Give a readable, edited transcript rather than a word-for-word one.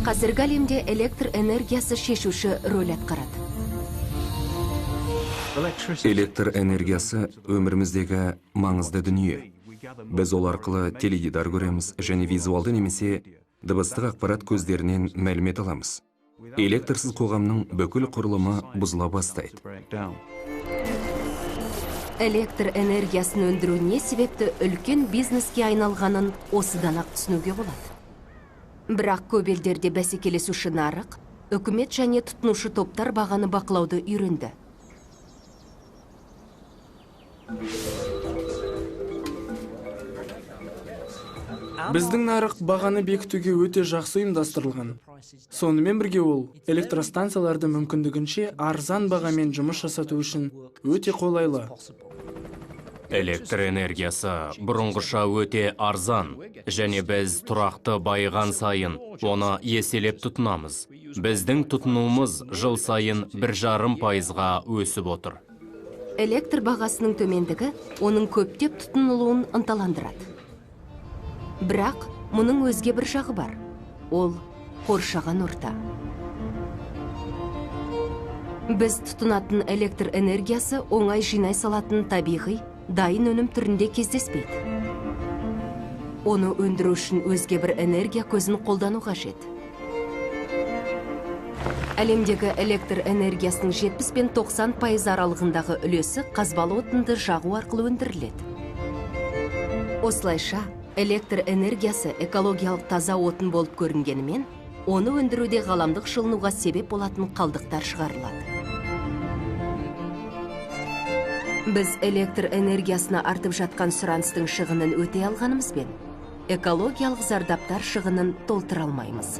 Қазіргі әлемде электр энергиясы шешуші рөл атқарады. Электр энергиясы өміріміздегі маңызды дүние. Біз ол арқылы теледидар көреміз және визуалды немесе дыбыстық ақпарат көздерінен мәлімет аламыз. Электрсіз қоғамның бүкіл құрылымы бұзыла бастайды. Электр энергиясын өндіру не себепті үлкен бизнеске айналғанын осыдан-ақ түсінуге болады. Бірақ көп елдерде бәсекелесуші нарық, үкімет және тұтынушы топтар бағаны бақылауды үйренді. Біздің нарық бағаны бекітуге өте жақсы ұйымдастырылған. Сонымен бірге ол электростанцияларды мүмкіндігінше арзан бағамен жұмыс жасату үшін өте қолайлы. Электр энергиясы бұрынғыша өте арзан, және біз тұрақты байыған сайын оны еселеп тұтынамыз. Біздің тұтынуымыз жыл сайын 1,5%-ға өсіп отыр. Электр бағасының төмендігі оның көптеп тұтынылуын ынталандырады. Бірақ мұның өзге бір жағы бар. Ол қоршаған орта. Біз тұтынатын электр энергиясы оңай жинай салатын табиғи, дайын өнім түрінде кездеспейді. Оны өндіру үшін өзге бір энергия көзін қолдану қажет. Әлемдегі электр энергиясының 70 пен 90% аралығындағы үлесі қазбалы отынды жағу арқылы өндіріледі. Осылайша, электр энергиясы экологиялық таза отын болып көрінгенімен, оны өндіруде ғаламдық жылынуға себеп болатын қалдықтар шығарылады. Біз электр энергиясына артып жатқан сұраныстың шығынын өтей алғанымызбен, экологиялық зардаптар шығынын толтыра алмаймыз.